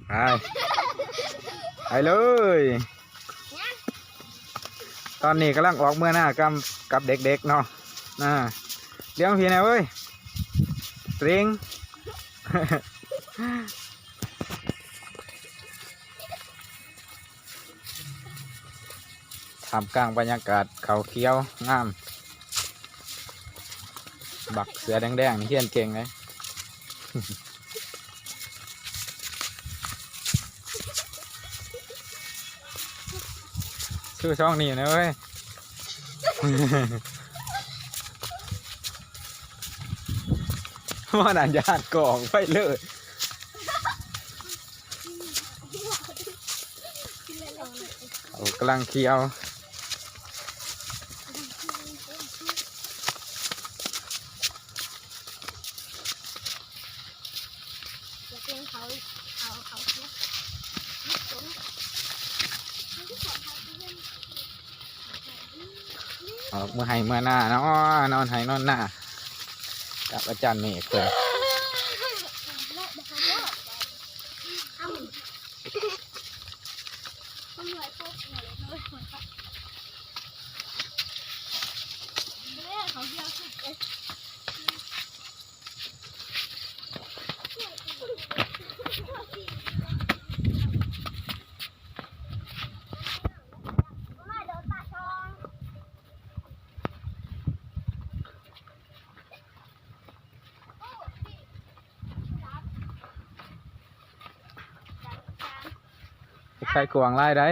ໄປ ໄປເລີຍ. ຕອນນີ້ກຳລັງອອກເມືອນາກັບ ກັບເດັກໆເນາະ. ອ່າ ດຽວພີ່ແນະເວີຍ ຕຣິງ. ທ່າມກາງບັນຍາກາດເຂົ້າຂຽວງາມ. ບັກເສືອແດງໆ ນີ້ຮຽນເກັ່ງເດ້. ສູ້ສອງນິ້ວນະເວີຍ. ວ່ານັ້ນ ຢ້ານກອງໄປເລີຍ. ເຂົາກຳລັງຂຽວ. ອອກເມືອໄຮ່ເມືອນາເນາະ ນອນໄຮ່ນອນນາກັບອາຈານເມກເພິ່ນ. ໄຂ່ກວາງຫຼາຍໃດ.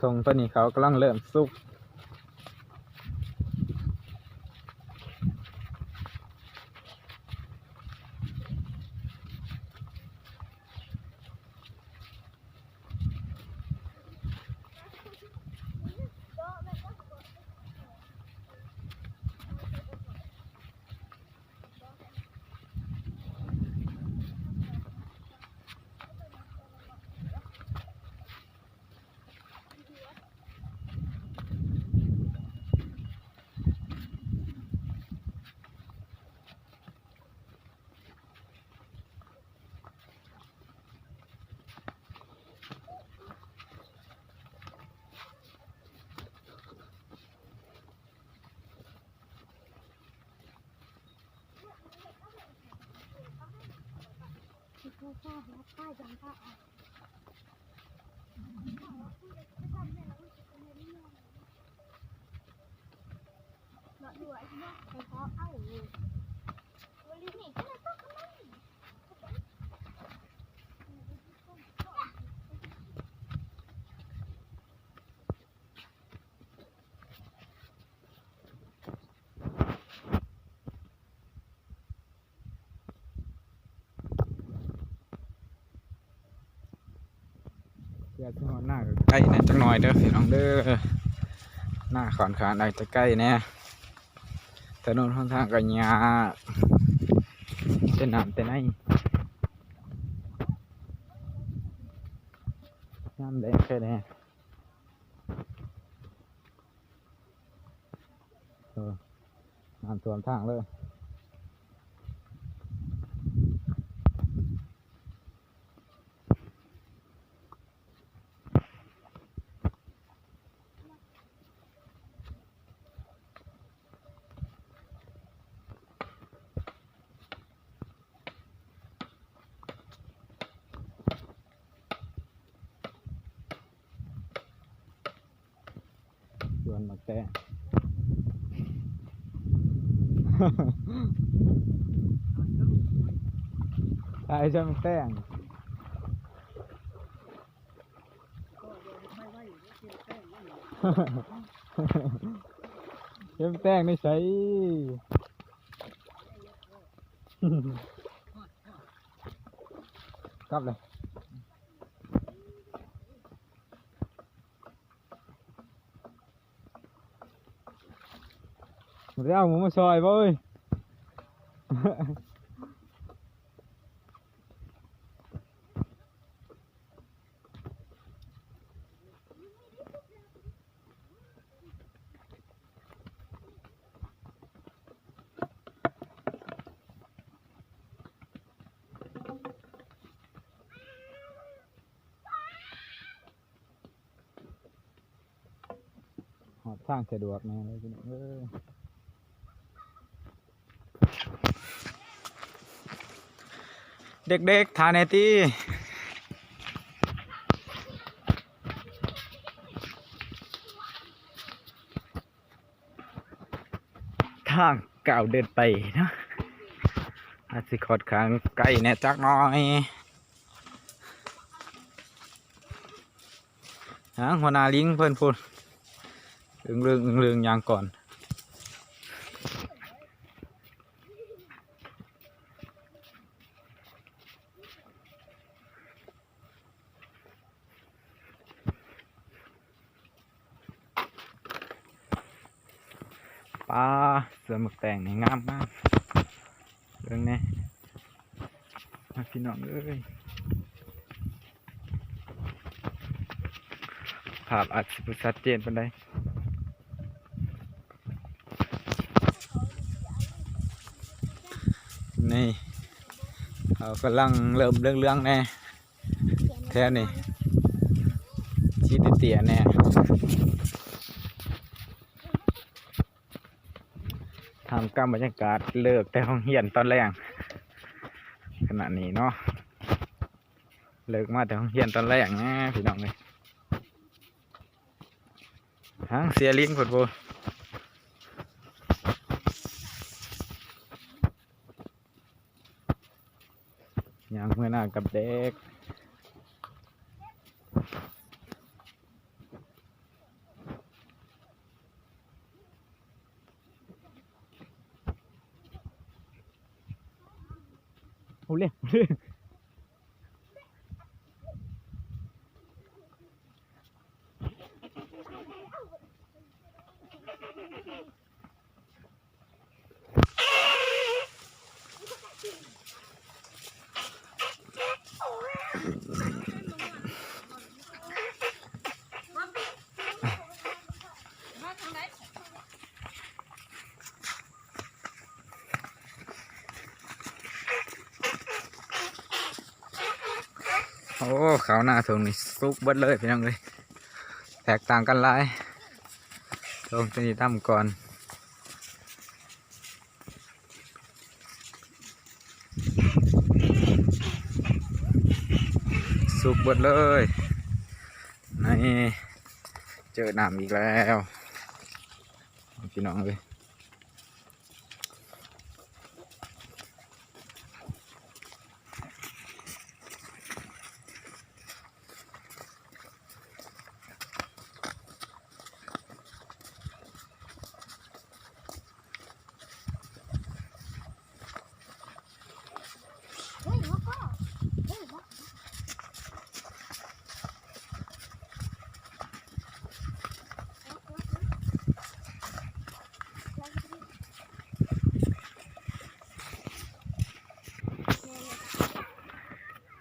ທົ່ງຕອນນີ້ເຂົາກຳລັງເລີ່ມສຸກ. ເພື່ອຊິຮອດນາກໍໄກແດ່ຈັກໜ່ອຍເດີພີ່ນ້ອງເດີ. ນາຂ້ອນຂ້າງໃດຈະໄກແດ່, ຖະໜົນຫົນທາງກໍຍາກ, ແຕ່ນ້ຳແຕ່ໃນ ຍາມແລ້ງແຄ່ແດ່. ເອີ ນ້ຳຖ້ວມທາງເລີຍ. ສວນໝາກແຕງ. າຍໃສ່ໝາກແຕງ ເຮັດໝາກແຕງໄດ້ໃສ ກັບເລີຍ. ບໍ່ໄດ້ເອົາໝູມາຊ່ອຍບໍ່ເອີຍ? ຮອດທາງສະດວກແນ່ເລີຍພີ່ນ້ອງເອີຍ ເດັກໆ ຖ້າແດ່ຕິ. ທາງກ້າວເດີນໄປເນາະ ອາດຊິຂ້ອນຂ້າງໄກແດ່ຈັກໜ້ອຍ. ຫາ ຫົວໜ້າລິງເພິ່ນພຸ້ນ ອຶ່ງເລິງໆ ຍ່າງກ່ອນ. ປາ ສວນໝາກແຕງນີ້ງາມໆ ເບິ່ງແດ່ ພີ່ນ້ອງເອີຍ ພາບອາດຊິບໍ່ຊັດເຈນປານໃດ. ນີ້ ເຂົາກຳລັງເລີ່ມເຫຼືອງໆແດ່ ແຖວນີ້ຊິເຕ້ຍໆແດ່. ທ່າມກາງບັນຍາກາດເລີກແຕ່ໂຮງຮຽນຕອນແລງ ຂະນະນີ້ເນາະ ເລີກມາແຕ່ໂຮງຮຽນຕອນແລງນະ ພີ່ນ້ອງເອີຍ. ຫາງເສຍລິງພຸ້ນພຸ້ນ ຍ່າງເມືອໜ້າກັບເດັກ. ໂອ້ເລ. ໂອ້ ເຂົ້ານາທົ່ງນີ້ສຸກເບິດເລີຍພີ່ນ້ອງເອີຍ ແຕກຕ່າງກັນຫຼາຍ ທົ່ງຕົວນີ້ດຳກ່ອນ ສຸກເບິດເລີຍ ນີ້ ເຈີນ້ຳອີກແລ້ວ ພີ່ນ້ອງເອີຍ.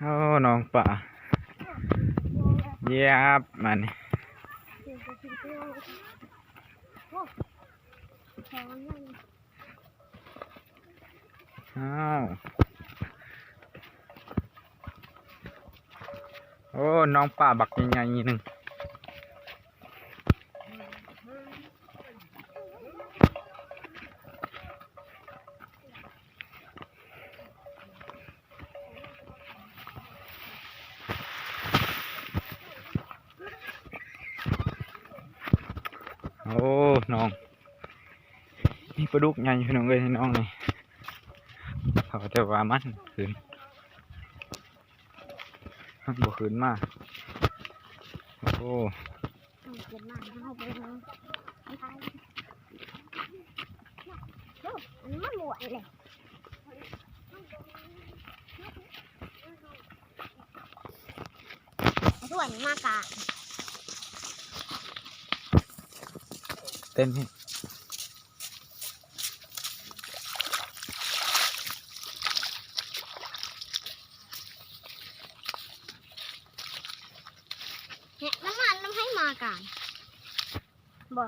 ໂອ້ ນ້ອງປາ ຢຽບມານີ້ ອ້າວ ໂອ້ ນ້ອງປາບັກໃຫຍ່ໆ ໜຶ່ງ. ໂອ້ ນ້ອງ ມີປາດຸກໃຫຍ່ພີ່ນ້ອງເອີຍ ນ້ອງນີ້ ເຂົາຈະວ່າມັນຂຶ້ນ. ມັນບໍ່ຂຶ້ນມາ. ໂອ້ ມັນຂຶ້ນມາ ເຮົາໄປເບິ່ງ ໂອ້ ອັນນີ້ມັນມ່ວນເລີຍ. ສ່ວນມາກະເຕັມເຮັດ ເຮັດນ້ຳມັນນຳໃຫ້ມາກະ ບໍ່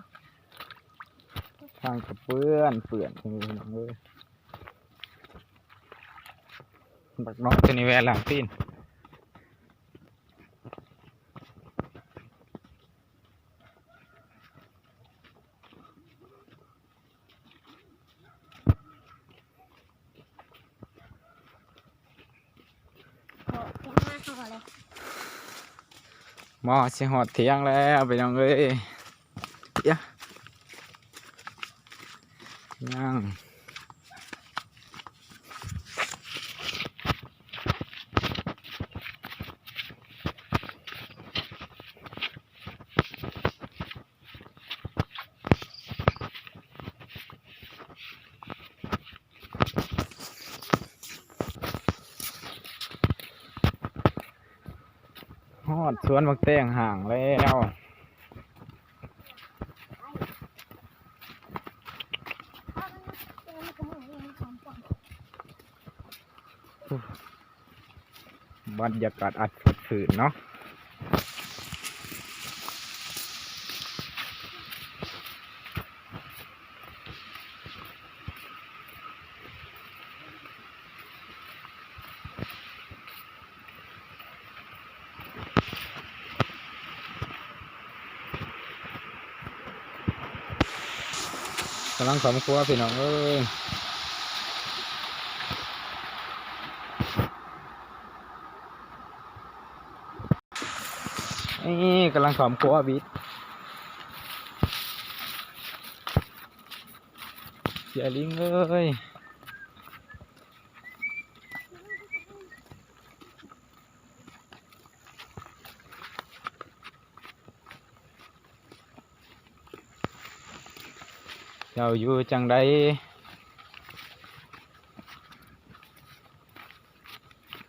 ທາງກະເປື້ອນເປື້ອນ ພີ່ນ້ອງເອີຍ. ບັກນ້ອຍໂຕນີ້ແວ່ນຫຼັງຕີນ. ເກາະເພຍງມາເຮົາເລີຍ ມາຊິຮອດຖຽງແລ້ວ ພີ່ນ້ອງເອີຍ. ເອີຍ ຍັງ ຮອດສວນບັກແຕງຫ້າງແລ້ວ. ບັນຍາກາດອັນສົດຊື່ນເນາະ. ກຳລັງຂຳຄົວ ພີ່ນ້ອງເອີຍ. ນີ້ກຳລັງຂຳຄົວບິດ ເສຍລິງເອີຍ. ເຈົ້າຢູ່ຈັ່ງໃດ?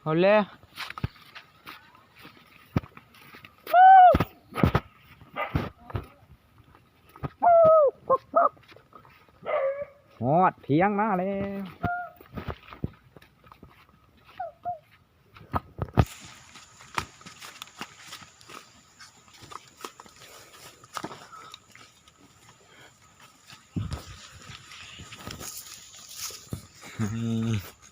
ເອົາແລ້ວ ຮອດຖຽງນາແລ້ວ. ນີ້